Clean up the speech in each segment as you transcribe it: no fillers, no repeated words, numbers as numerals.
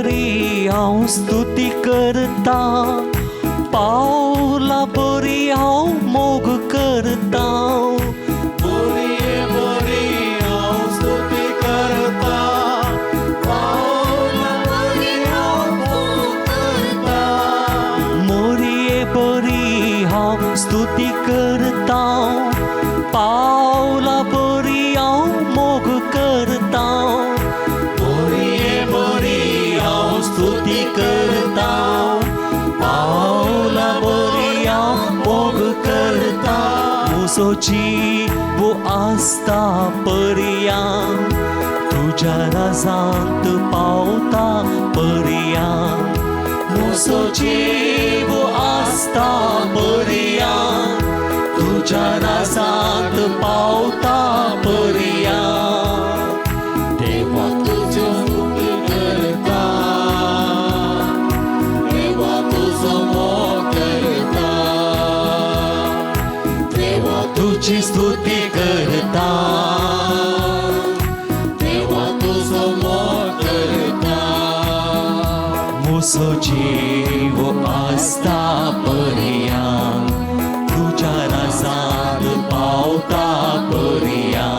बरी हांव स्तुती करता, पावला बरी हांव मोग करता. बोरये बरी हांव स्तुती करता, पावला बरी हांव मोग करता. मोरये बरी हांव स्तुती करता, पावला बरी हांव मोग करता. बोरये बरी हांव स्तुती करता, पावला बरी हांव मोग करता. म्हजो जीव आसता पर्या, तुज्या राजांत पावता पर्या. म्हजो जीव आसता पर्या, तुज्या राजांत पावता पर्या. देवा तुजो स्तुती करता, देवा तुजो मोग करता, देवा तुजी स्तुती करता, देवा तुजो मोग करता. म्हजो जीव आसता पर्या, तुज्या राजांत पावता पर्या.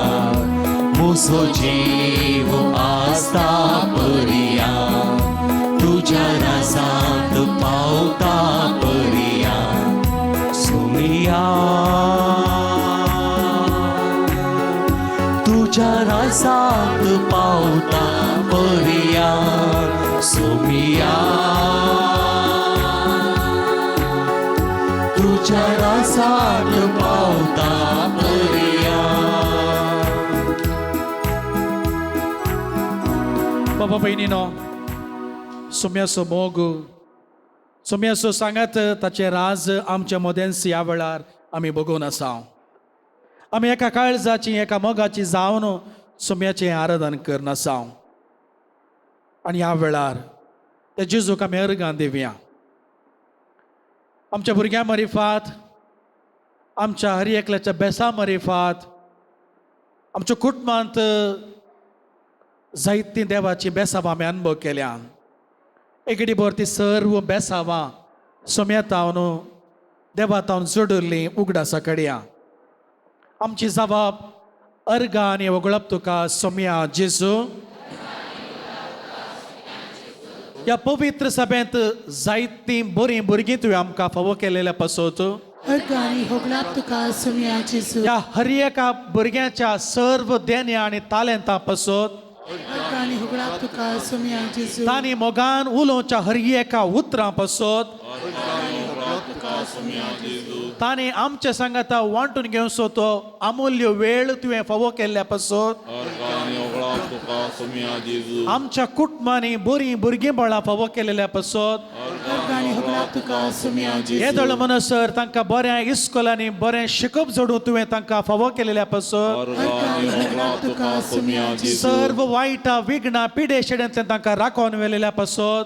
म्हजो जीव आसता पर्या, तुज्या राजांत पावता पर्या. सुमिया तुज्या राजांत पावता पर्या. सुमिया तुज्या राजांत पावता पर्या. बाबा भयणीनो, सोम्याचो मोग, सोम्याचो सांगात, ताचें राज आमच्या मदेंच ह्या वेळार आमी बगोवन आसा. आमी एका काळजाची एका मोगाची जावन सोम्याचें आराधन करन आसा. आनी ह्या वेळार त्या जेजूक आमी अर्गां दिवया. आमच्या भुरग्यां मरिफात, आमच्या हर एकल्याच्या बेसा मरिफात, आमच्या कुटुंबांत जायतीं देवाचीं बेसावां आमी अनुभव केल्या. एकेडी भर ती सर्व बेसावां सोम्या देवा तावन जोडिल्लीं उगडासा कडया. आमची जबाब अर्गां आनी वगळप तुका सोम्या जेजू. ह्या पवित्र सभेंत जायतीं बरीं भुरगीं तुवें आमकां फावो केलेल्या पासत अर्गांनी होगडाप तुका सुमया जेजू. ह्या हर एका भुरग्यांच्या सर्व देण्या आनी तालेंतां पासत अर्गांनी होगडाप तुका सुमया जेजू. तांणी मोगान उलोवच्या हर एका उतरां पासत तांणी आमच्या सांगाता वांटून घेवचो तो अमूल्य वेळ तुवें फावो केल्ल्या पासत आमच्या कुटुंबांनी बरीं भुरगीं बाळां फावो केलेल्या पासत अर्गांनी होगडाप तुका सुमया जेजू. येदोळ म्हणसर तांकां बऱ्या इस्कोलांनी बरें शिकप जोडून तुवें तांकां फावो केलेल्या पासत अर्गांनी होगडाप तुका सुमया जेजू. सर्व वायटा विघ्नां पिडे शेड्यांतल्यान तांकां राखोवन व्हेलेल्या पासत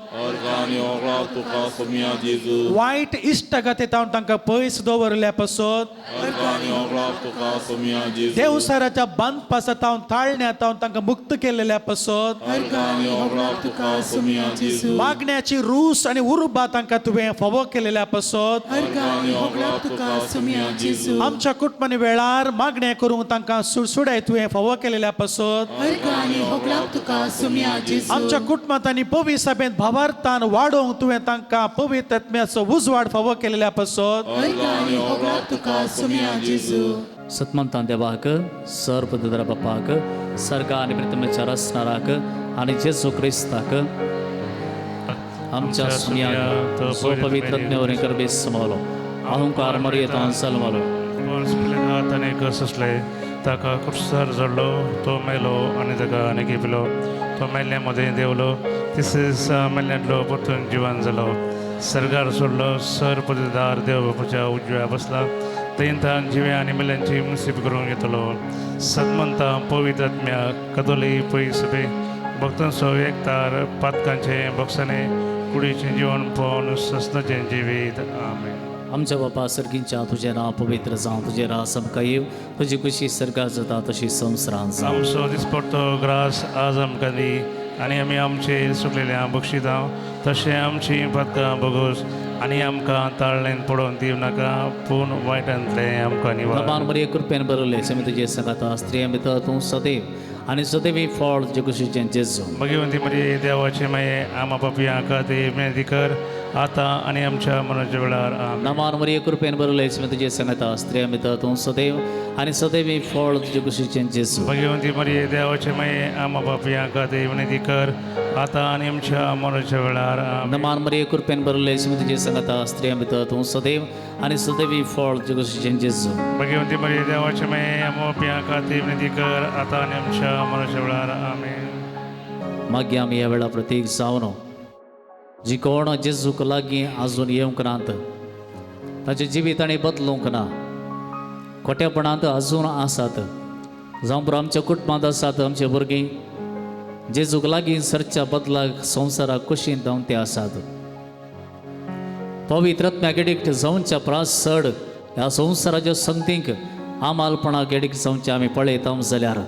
वायट इश्टागती तावन तांकां पयस दवरल्या पासत देवसाराच्या बांदपासा तावन ताळण्या तावन तांकां मुक्त केलेल्या पासत अर्गांनी होगडाप तुका सुमया जेजू. मागण्याची रूस आनी उर्बा तांकां तुवें फावो केलेल्या पासत अर्गांनी होगडाप तुका सुमया जेजू. आमच्या कुटुंबांनी वेळार मागणें करूंक तांकां सुडसुडाय तुवें फावो केलेल्या पासत अर्गांनी होगडाप तुका सुमया जेजू. आमच्या कुटुंबांत आनी पवित्र सभेंत भावार्थान वाडोवंक तुवें तांकां पवित्र आत्म्याचो उजवाड फावो केलेल्या पासत अर्गांनी होगडाप तुका सुमया जेजू. सतमंतां देवाक, सर्वदर बापाक, सर्गा आनी प्रतिमेच्या रसणाराक आनी जेजू क्रिस्ताक आमच्या सुमयाक जो पवित्र आत्म्यावरीं करबेस समवलो अहंकार मरयेतान सलमलो ताणें कसले ताका कुर्सार जडलो, तो मेलो आनी ताका आनी पिलो. तो मेल्ल्या मदें देंवलो, तिसरे दिसा मेल्ल्यांतलो परतून जिवन जालो. सरकार सोडलो, सर पददार देव बापाच्या उजव्या बसला. थंय जिव्या आनी मेल्यांची मुसीब करून घेतलो. सदमंता पवित्र आत्म्या कदोली पयस सभे भक्तांचो एकतार पातकांचे बक्षाने कुडीचें जिवन पळोवन ससनाचें जिवीत. आमेन. आमच्या बापा सर्गींच्या, तुजें नांव पवित्र जावं, तुजें राज आमकां येवं, तुजी खुशी सर्गात जाता तशी संवसारांत जावं. आमचो दिसपडतो ग्रास आज आमकां दी आनी आमी आमचे सुकलेल्या बक्षितां तशें आमची पातकां बगोस आनी आमकां ताळ्ळेन पडोवन दिवं नाका पूण वायटांतलें आमकां निवार. नमान मरिये कृपेन भरले समी तुजे सांगाता स्त्रियां भितर तूं सदैव आनी सदैव फळ तुजे कुशीचें जेजू. भगवंती मरिये देवाचे माये आमा पापयां खातीर विनंती कर आतां आनी आमच्या मरणाच्या वेळार. आमेन. नमान मरिये कृपेन भरले समी तुजे सांगाता स्त्रियां भितर तूं सदैव आनी सदैव फळ तुजे कुशीचें जेजू. भगवंती मरिये देवाचे माये आमा पापयां खातीर विनंती कर आतां आनी आमच्या मरणाच्या वेळार. आमेन. नमान मरिये कृपेन भरले समी तुजे सांगाता स्त्रियां भितर तूं सदैव आनी सदैव फळ तुजे कुशीचें जेजू. भगवंती मरिये देवाचे माये आमा पापयां खातीर विनंती कर आतां आनी आमच्या मरणाच्या वेळार. आमेन. मागीर आमी ह्या वेळा प्रतीक जावन जी कोण जेजूक लागीं आजून येवंक नात ताचें जिवीत आनी बदलूंक ना खोटेपणांत आजून आसात जावं पुरो आमच्या कुटुंबांत आसात आमचे भुरगीं जेजूक लागीं सरच्या बदलाक संवसाराक कुशीन धांवते आसात पवित्र आत्म्याक एडिक्ट जावच्या प्रास चड ह्या संवसाराच्या संगतींक आमालपणाक एडिक्ट जावचें आमी पळयता जाल्यार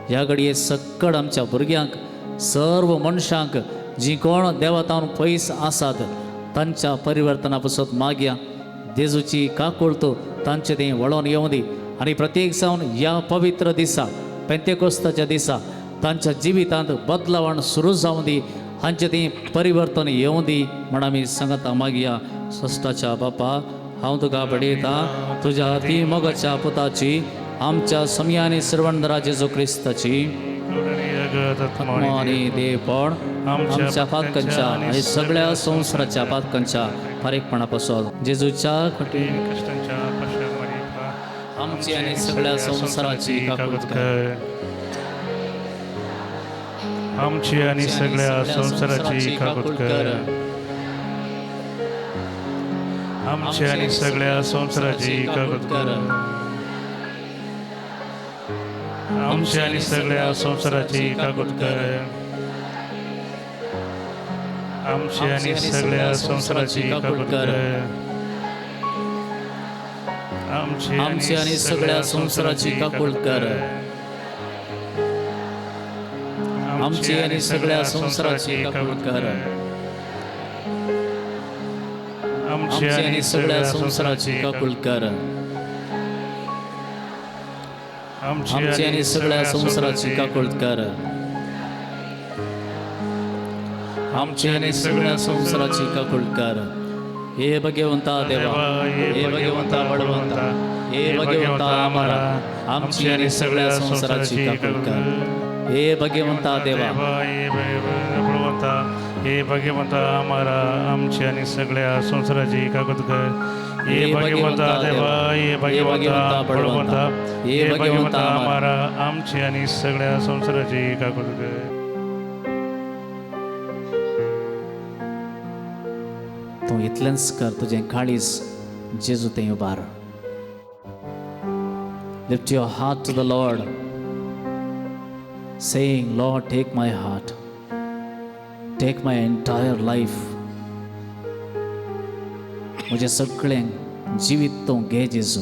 ह्या घडये सक्कड आमच्या भुरग्यांक सर्व मनशांक जीं कोण देवातावन पयस आसात तांच्या परिवर्तना पासत मागया जेजूची काकुळत तांचे तें वळोन येवं दी आनी प्रत्येक जावन ह्या पवित्र दिसा पेंतेकोस्ताच्या दिसा तांच्या जिवितांत बदलावण सुरू जावं दी हांचे तें परिवर्तन येवं दी म्हण आमी सांगता मागया. सश्टाच्या बापा हांव तुका बडयता तुज्या ती मोगाच्या पुताची आमच्या समयानी सर्वंदरा जेजू क्रिस्ताची आनी देवपण आमच्या पातकांच्या आनी सगळ्या संवसाराच्या पातकांच्या फारीकपणा पासून जेजूच्या कठीण कष्टांच्या आमची आनी सगळ्या संवसाराची काकूत कर. आमची आनी सगळ्या संवसाराची काकूत कर. आमची आनी सगळ्या संवसाराची काकूत कर. आमची आनी सगळ्या संवसाराची काकूत कर. आमची आनी सगळ्या संवसाराची काकूत कर. आमची आनी सगळ्या संवसाराची काकूत कर. आमची आनी सगळ्या संवसाराची काकूत कर. आमची आनी सगळ्या संवसाराची काकूत कर. आमची आनी सगळ्या संवसाराची काकूत कर. आमची आनी सगळ्या संवसाराची काकूत कर. हे भगवंता देवा, हे भगवंता बळवंता, हे भगवंता आमारा, आमची आनी सगळ्या संवसाराची काकूत कर. हे भगवंता देवा, हे बळवंता, हे भगवंता आमारा, आमची आनी सगळ्या संवसाराची काकूत कर. हे भगवंता देवा, हे भगवंता बळवंता, हे भगवंता आमारा, आमची आनी सगळ्या संवसाराची काकूत कर. तूं इतलेंच कर, तुजें काळीज जेजू तें उबार. Lift your heart to the Lord, saying, Lord, take my heart, take my entire life. म्हजें सगळें जिवीत तूं घे जेजू.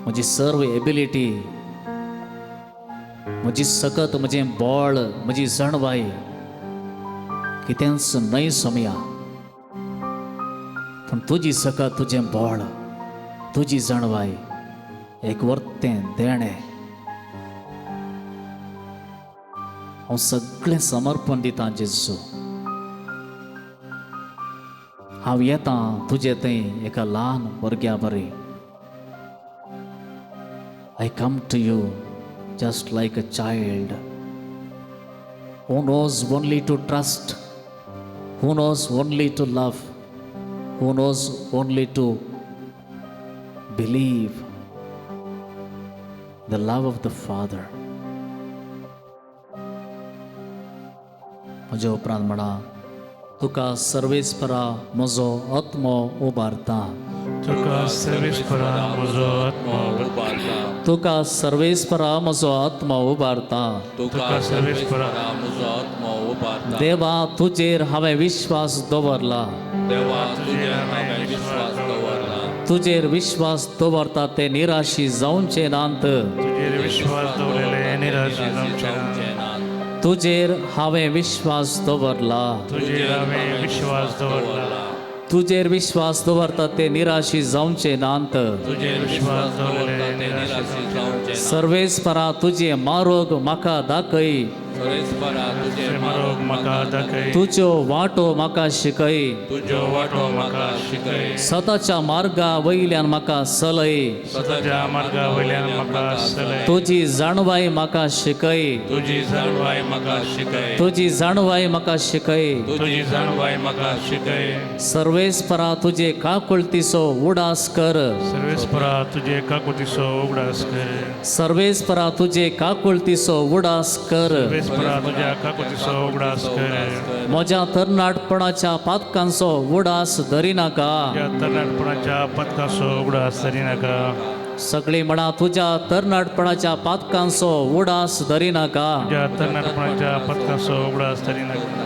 म्हजी सर्व एबिलिटी, म्हजी सकत, म्हजें बळ, म्हजी जाणवाय कितेंच न्हय सोमया, पूण तुजी सकत, तुजें बळ, तुजी जाणवाय एक वर्तें देणें. हांव सगळें समर्पण दितां जेजू. हांव येतां तुजे थंय एका ल्हान भुरग्या बरी. I come to you just like a child who knows only to trust, who knows only to love, who knows only to believe the love of the Father. म्हज्या उपरांत म्हणा, तुका सर्वेस्परा म्हजो आत्मो उबारता. तुका सर्वेस्परा म्हजो आत्मो उबारता. तुका सर्वेस्परा म्हजो आत्मो उबारता. तुका सर्वेस्परा म्हजो आत्मो उबारता. देवा तुजेर हांवें विश्वास दवरला. देवा तुजेर हांवें विश्वास दवरला. तुजेर विश्वास दवरता ते निराशी जावचे नात. तुजेर विश्वास दवरलेले निराशी जावचे ना. तुजेर हांवें विश्वास दवरला. तुजेर हांवें विश्वास दवरला. तुजेर विश्वास दवरता ते निराशी जावचे नात. तुजेर विश्वास दवरलेले निराशी जावचे. सर्वेस्परा तुजे मार्ग म्हाका दाखय. तुजे मार्ग म्हाका दाखय. तुज्यो वाटो म्हाका शिकय. तुज्यो वाटो म्हाका शिकय. सताच्या मार्गा वयल्यान म्हाका चलय. सताच्या मार्गा वयल्यान म्हाका चलय. तुजी जाणवाय म्हाका शिकय. तुजी जाणवाय म्हाका शिकय. तुजी जाणवाय म्हाका शिकय. तुजी जाणवाय म्हाका शिकय. सर्वेस्परा तुजे काकुळतीचो उडास कर. सर्वेस्परा तुजे काकुळतीचो उगडास कर. सर्वेस्परा तुजे काकुळतीचो उडास कर. सर्वेस्परा तुज्या काकुळतीचो उगडास कर. म्हज्या तरणाटपणाच्या पातकांचो उडास धरिनाका. तुज्या तरणाटपणाच्या पातकांचो उगडास धरिनाका. सगळी म्हणा तुज्या तरणाटपणाच्या पातकांचो उडास धरिनाका. तुज्या तरणाटपणाच्या पातकांचो उगडास धरिनाका.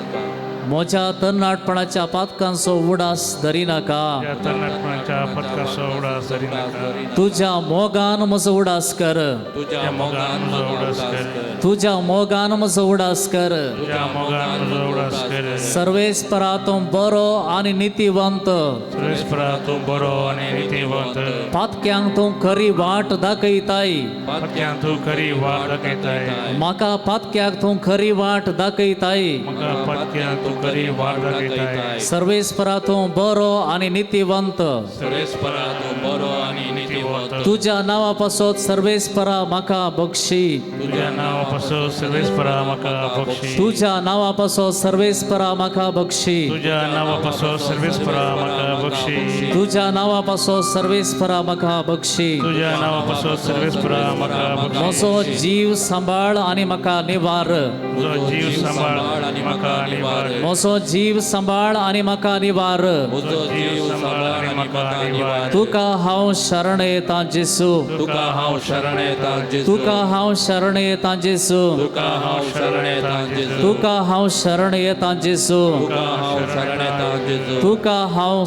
म्हज्या तरणाटपणाच्या पातकांचो उडास धरिनाका. तुज्या तरणाटपणाच्या पातकांचो उगडास धरिनाका. तुज्या मोगान म्हजो उडास कर. तुज्या मोगान म्हजो उगडास कर. तुज्या मोगान म्हजो उडास कर. तुज्या मोगान म्हजो उगडास कर. सर्वेस्परा तूं बरो आनी नितीवंत. सर्वेस्परा तूं बरो आनी नितीवंत. पातक्यांक तूं खरी वाट दाखयताय. पातक्यांक तूं खरी वाट दाखयताय. म्हाका पातक्याक तूं खरी वाट दाखयताय. म्हाका पातक्यांक तूं खरी वाट दाखयताय. सर्वेस्परा तूं बरो आनी नितीवंत. सर्वेस्परा तूं बरो आनी नितीवंत. तुज्या नांवा पासत सर्वेस्परा म्हाका बक्षी. तुज्या नांवा पासत सर्वेस्परा म्हाका बक्षी. तुज्या नांवा पासत सर्वेस्परा म्हाका बक्षी. तुज्या नांवा पासत सर्वेस्परा म्हाका बक्षी. तुज्या नांवा पासत सर्वेस्परा म्हाका बक्षी. तुज्या नांवा पासत सर्वेस्परा म्हाका बक्षी. म्हजो जीव सांबाळ आनी म्हाका निवार. म्हजो जीव सांबाळ आनी म्हाका निवार. म्हजो जीव सांबाळ आनी म्हाका निवार. म्हजो जीव सांबाळ आनी म्हाका निवार. तुका हांव शरण येता जेसू. तुका हांव शरण येता जेसू. तुका हांव शरण येता जेसू. तुका हांव शरण येता जेसू. तुका हांव शरण येता जेसू. तुका हांव शरण येता जेसू. तुका हांव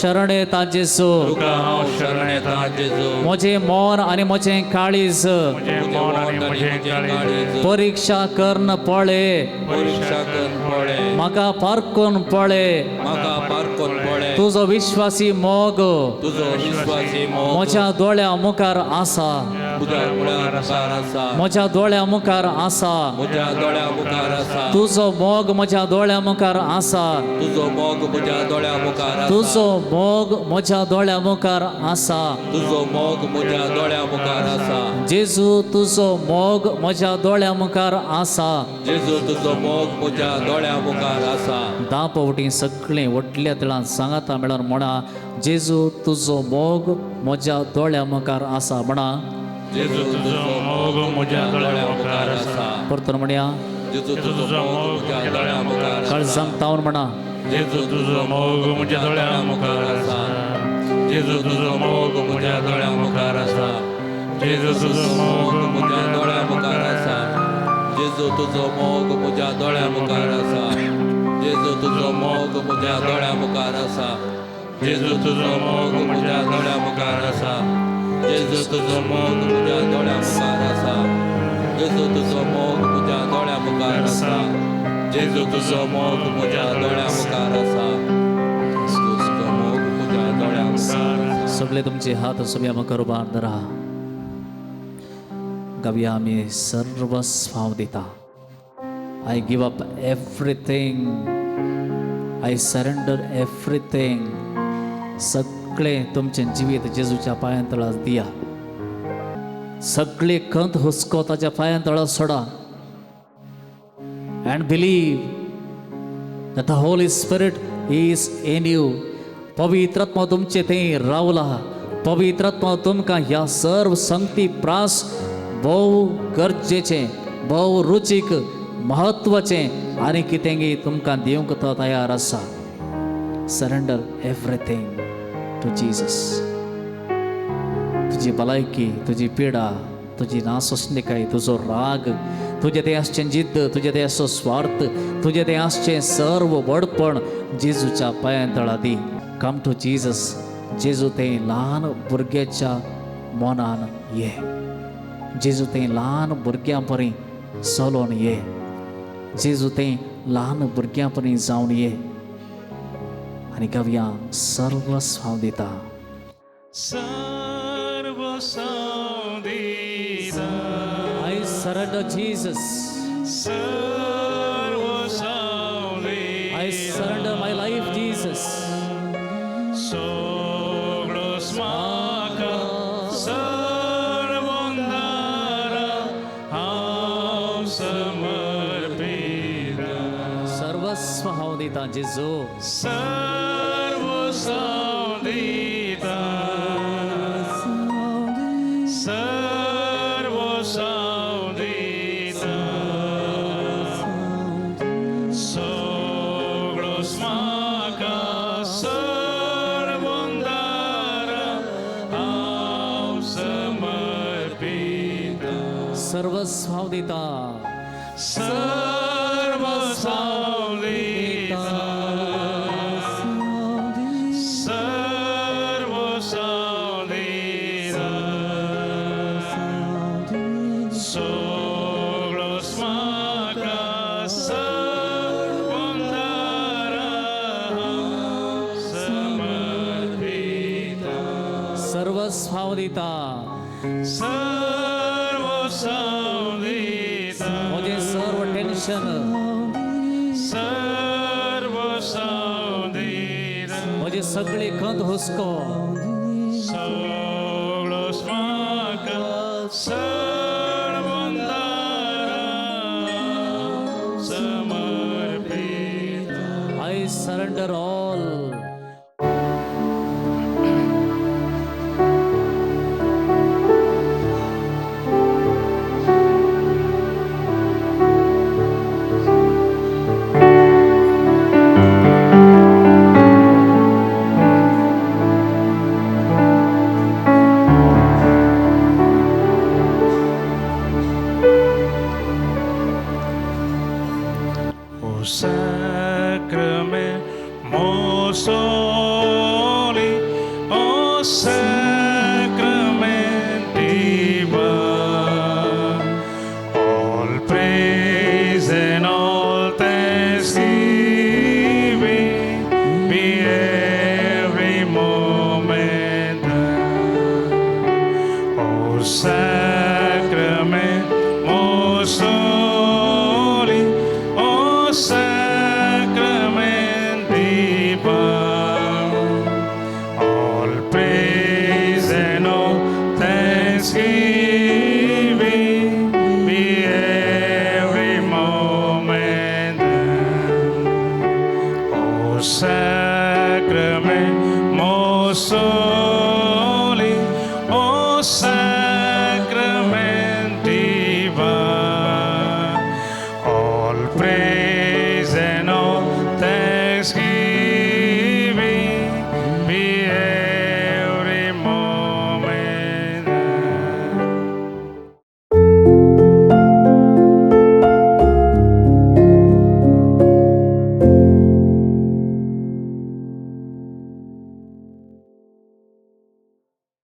शरण येता जेसू. तुका हांव शरण येता जेसू. म्हजें मन आनी म्हजें काळीज. म्हजें मन आनी म्हजें काळीज. परिक्षा करन पळे. परिक्षा करन पळे. म्हाका पारखून पळे. म्हाका पारखून पळे. तुजो विश्वासी मोग. तुजो विश्वासी मोग. म्हज्या दोळ्या मुखार आसा. म्हज्या दोळ्या मुखार आसा. म्हज्या दोळ्या मुखार आसा. म्हज्या दोळ्या मुखार आसा. तुजो मोग म्हज्या दोळ्या मुखार आसा. तुजो मोग म्हज्या दोळ्या मुखार आसा. तुजो मोग म्हज्या दोळ्या मुखार आसा. तुजो मोग म्हज्या दोळ्या मुखार आसा. जेजू तुजो मोग म्हज्या दोळ्या मुखार आसा. जेजू तुजो मोग म्हज्या दोळ्या मुखार आसा. 10 पावटी सगळें व्हडल्या तळान सांगाता मेळोन म्हणा जेजू तुजो मोग म्हज्या दोळ्या मुखार आसा. म्हणा जेजू तुजो मोग म्हज्या दोळ्या मुखार आसा. परतून म्हणया जेजू तुजो मोग म्हज्या दोळ्या मुखार आसा. काळजांक तावन म्हणा जेजू तुजो मोग म्हज्या दोळ्या मुखार आसा. जेजू तुजो मोग म्हज्या दोळ्या मुखार आसा. जेजू तुजो मोग म्हज्या दोळ्या मुखार आसा. जेजू तुजो मोग म्हज्या दोळ्या मुखार आसा. जेजू तुजो मोग म्हज्या दोळ्या मुखार आसा. जेजू तुजो मोग म्हज्या दोळ्या मुखार आसा. जेजू तुजो मोग म्हज्या दोळ्या मुखार आसा. जेजू तुजो मोग म्हज्या दोळ्या मुखार आसा. जेजू तुजो मोग म्हज्या दोळ्या मुखार आसा. तुजो मोग म्हज्या दोळ्या मुखार आसा. सगळे तुमचे हात सगळ्या मुखार उबार धरा. गावया आमी सर्वस्व हांव दिता. I give up everything. I surrender everything. सगळें तुमचें जिवीत जेजूच्या पांयां तळा दिया. सगळे खंत हुस्को ताच्या पांयां तळा सोडा. And believe that the Holy Spirit is in you. पवित्र आत्मा तुमचे थंय रावला. पवित्र आत्मा तुमकां ह्या सर्व संगती प्रास भोव गरजेचें, भोव रुचीक, म्हत्वाचें आनी कितेंगी तुमकां दिवंक तो तयार आसा. Surrender everything to Jesus. तुजी भलायकी, तुजी पिडा, तुजी नासोसणिकाय, तुजो राग, तुजें तें आसचें जिद्द, तुजें तें आसचो स्वार्थ, तुजें तें आसचें सर्व व्हडपण जेजूच्या पांयां तळा दी. Come to Jesus जेजू तें ल्हान भुरग्याच्या मनान ये, जेजू तें ल्हान भुरग्यां परी चलोन ये, जेजू तें ल्हान भुरग्यां परी जावन ये आनी गावया सर्वस्व हांव दिता. सर्वस्व दिता. I surrender Jesus. सर्वस्व दिता. I surrender my life Jesus. सगळोच म्हाका सर्वंदारा हांव समर्पिता. सर्वस्व हांव दिता जेजू. सर्वस्व दिता. सर्वस्व दिता. सगळोच म्हाका सर्वंदारा हांव समर्पिता. सर्वस्व हांव दिता. सर्वस्व दिता. सर्वस्व दिता. सगळोच म्हाका सर्वंदारा हांव समर्पिता. सर्वस्व हांव दिता. सर्वस्व दिता. म्हजें सर्व टेन्शन, सर्वस्व दिता. म्हजें सगळें खंत हुस्को, सगळोच म्हाका सर्वंदारा समर्पिता. I surrender all. O sacrament most holy, O sacrament divine, all praise and all thanksgiving be every moment thine. O sacrament most holy, O sacrament divine, all praise and all thanksgiving be every moment thine. O sacrament most